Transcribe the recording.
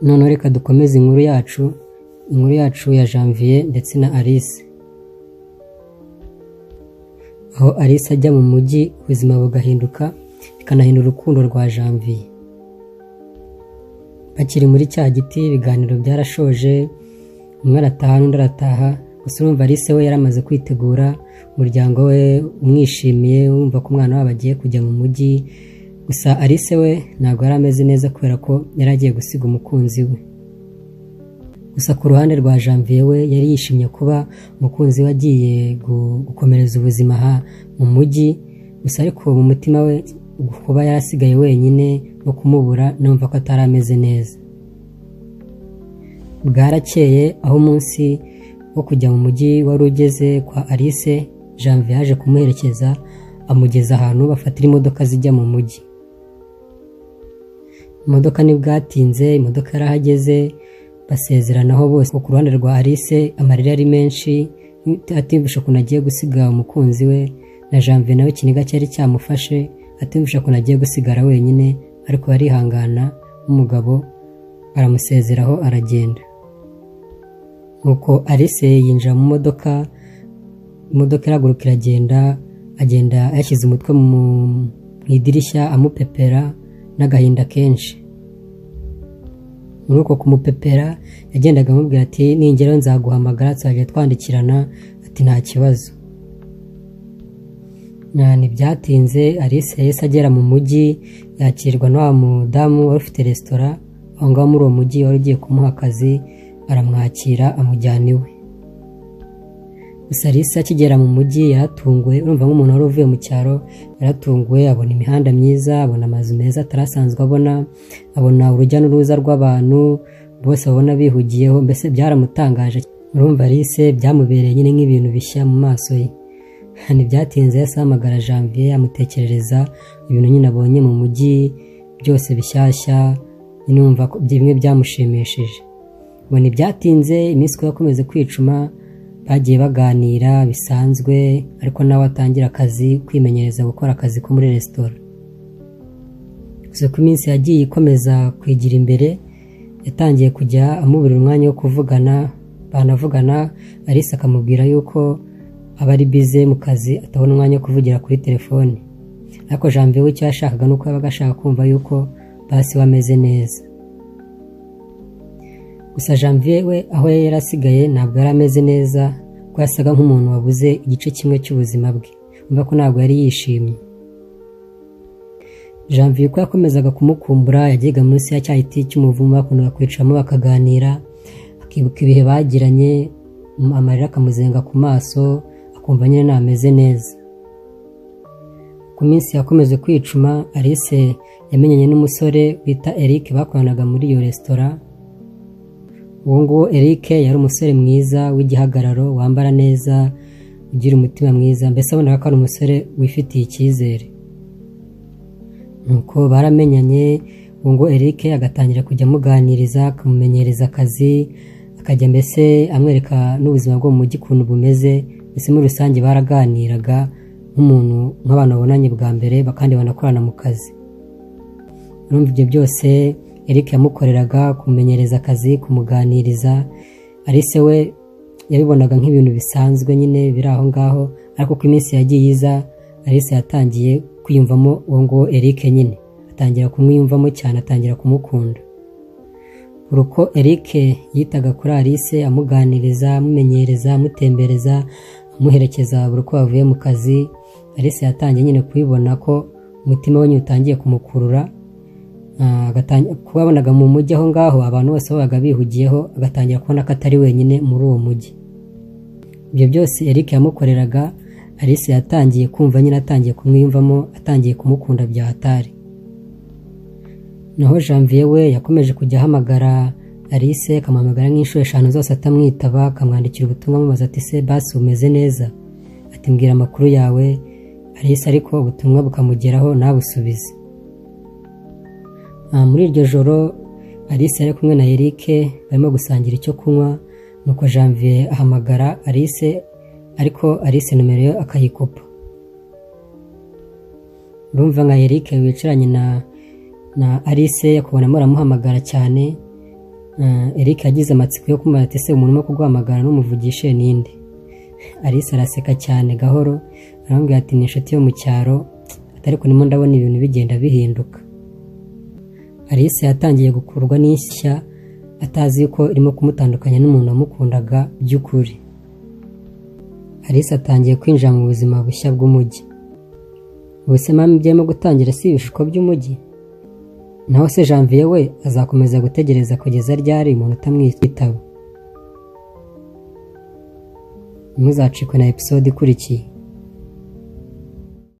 Noneho reka dukomeze inkuru yacu ya Janvier ndetse na Alice, aho Alice ajya mu mujyi ubuzima bugahinduka, bikanahindura urukundo rwa Janvier. Bakiri muri cya giti, ibiganiro byarashoje, umwe arataha n'undi arataha. Gusa urumva Alice we yaramaze kwitegura, umuryango we umwishimiye, wumva ko umwana wabo agiye kujya mu mujyi. Gusa Alice we ntabwo yari ameze neza kubera ko yari agiye gusiga umukunzi we. Gusa ku ruhande rwa Janvier, we yari yishimye kuba umukunzi we agiye gukomereza ubuzima aha mu mujyi. Gusa ariko mu mutima we, kuba yarasigaye wenyine no kumubura, numva ko atari ameze neza. Bwarakeye, aho umunsi wo kujya mu mujyi wari ugeze kwa Alice, Janvier yaje kumuherekeza, amugeza ahantu bafatira imodoka zijya mu mujyi. Imodoka ntibwatinze, imodoka yarahageze, basezeranaho bose. Ku ruhande rwa Alice amarira ari menshi, atumvisha ukuntu agiye gusiga umukunzi we, na Janvier nawe ikiniga cyari cyamufashe, atumvisha ukuntu agiye gusigara wenyine, ariko arihangana nk'umugabo, aramusezeraho aragenda. Nuko Alice yinjira mu modoka, imodoka irahaguruka iragenda, agenda yashyize umutwe mu idirishya amupepera n'agahinda kenshi. Muri uko kumupepera yagendaga amubwira ati: "Ningerayo nzaguhamagara, tuzajya twandikirana," ati: "Nta kibazo." Ntibyatinze, Alice yahise agera mu mujyi, yakirwa na wa mudamu wari ufite resitora aho ngaho muri uwo mujyi, wari ugiye kumuha akazi, aramwakira amujyana iwe. Gusa Alice akigera mu mujyi yaratunguwe. Urumva nk'umuntu wari uvuye mu cyaro yaratunguwe, abona imihanda myiza, abona amazu meza atarasanzwe abona, abona urujya n'uruza rw'abantu bose babona bihugiyeho, mbese byaramutangaje. Urumva Alice byamubereye nyine nk'ibintu bishya mu maso ye. Ntibyatinze yahise ahamagara Janvier, amutekerereza ibintu nyine abonye mu mujyi byose bishyashya, nyine wumva ko bimwe byamushimishije. Ngo ntibyatinze, iminsi uko yakomeze kwicuma, bagiye baganira bisanzwe, ariko nawe atangira akazi, kwimenyereza gukora akazi ko muri resitora. Gusa uko iminsi yagiye ikomeza kwigira imbere, yatangiye kujya amuburira umwanya wo kuvugana. Banavugana, Alice akamubwira yuko aba ari busy mu kazi, atabona umwanya wo kuvugira kuri telefone. Ariko Janvier we icyo yashakaga nuko yabaga ashaka kumva yuko basi we ameze neza. Gusa Janvier we aho yari yarasigaye ntabwo yari ameze neza, ko yasaga nk'umuntu wabuze igice kimwe cy'ubuzima bwe, umva ko ntabwo yari yishimye. Janvier uko yakomezaga kumukumbura, yajyaga munsi ya cya giti cy'umuvumu bakundaga kwicaramo bakaganira, akibuka ibihe bagiranye, amarira akamuzenga ku maso, akumva nyine ntameze neza. Ku minsi yakomeje kwicuma, Alice yamenyanye n'umusore bita Eric bakoranaga muri iyo resitora. Uwo nguwo Eric yari umusore mwiza w'igihagararo, wambara neza, ugira umutima mwiza, mbese abonaga ko ari umusore wifitiye icyizere. Nuko baramenyanye, uwo nguwo Eric agatangira kujya amuganiriza, akamumenyereza akazi, akajya mbese amwereka n'ubuzima bwo mu mujyi ukuntu bumeze. Mbese muri rusange baraganiraga nk'umuntu, nk'abantu babonanye bwa mbere kandi banakorana mu kazi. Urumva ibyo byose Eric yamukoreraga, kumumenyereza akazi, kumuganiriza, Alice we yabibonaga nk'ibintu bisanzwe nyine biri aho ngaho. Ariko uko iminsi yagiye iza, Alice yatangiye kwiyumvamo uwo nguwo Eric nyine, atangira kumwiyumvamo cyane, atangira kumukunda. Buri uko Eric yitaga kuri Alice, amuganiriza, amumenyereza, amutembereza, amuherekeza buri uko bavuye mu kazi, Alice yatangiye nyine kubibona ko umutima we nyine utangiye kumukurura. Kuba yabonaga mu mujyi aho ngaho abantu bose babaga bihugiyeho, agatangira kubona ko atari wenyine muri uwo mujyi. Ibyo byose Eric yamukoreraga, Alice yatangiye kumva nyine atangiye kumwiyumvamo, atangiye kumukunda bya hatari. Naho Janvier we yakomeje kujya ahamagara Alice, akamuhamagara nk'inshuro 5 zose atamwitaba, akamwandikira ubutumwa amubaza ati: "Se basi umeze neza?" Ati: "Mbwira amakuru yawe." Alice ariko ubutumwa bukamugeraho ntabusubize. Muri iryo joro Alice yari kumwe na Eric barimo gusangira icyo kunywa, nuko Janvier ahamagara Alice, ariko Alice nomero ye akayikupa. Urumva nka Eric wicaranye na Alice akabona aramuhamagara cyane. Eric yagize amatsiko yo kumubaza ati ese umuntu urimo kuguhamagara n'umuvugishe ninde? Alice araseka cyane gahoro, aramubwira ati ni inshuti yo mu cyaro, ariko ndimo ndabona ibintu bigenda bihinduka. Alice yatangiye gukurwa n'ishya, atazi ko irimo kumutandukanya n'umuntu wamukundaga by'ukuri. Alice atangiye kwinjira mu buzima bushya bw'umujyi. Ubuse mama ibyo arimo gutangira si ibishuko by'umujyi? Naho se Janvier we azakomeza gutegereza kugeza ryari umuntu utamwitaba? Ntimuzacikwe na episode ikurikiye.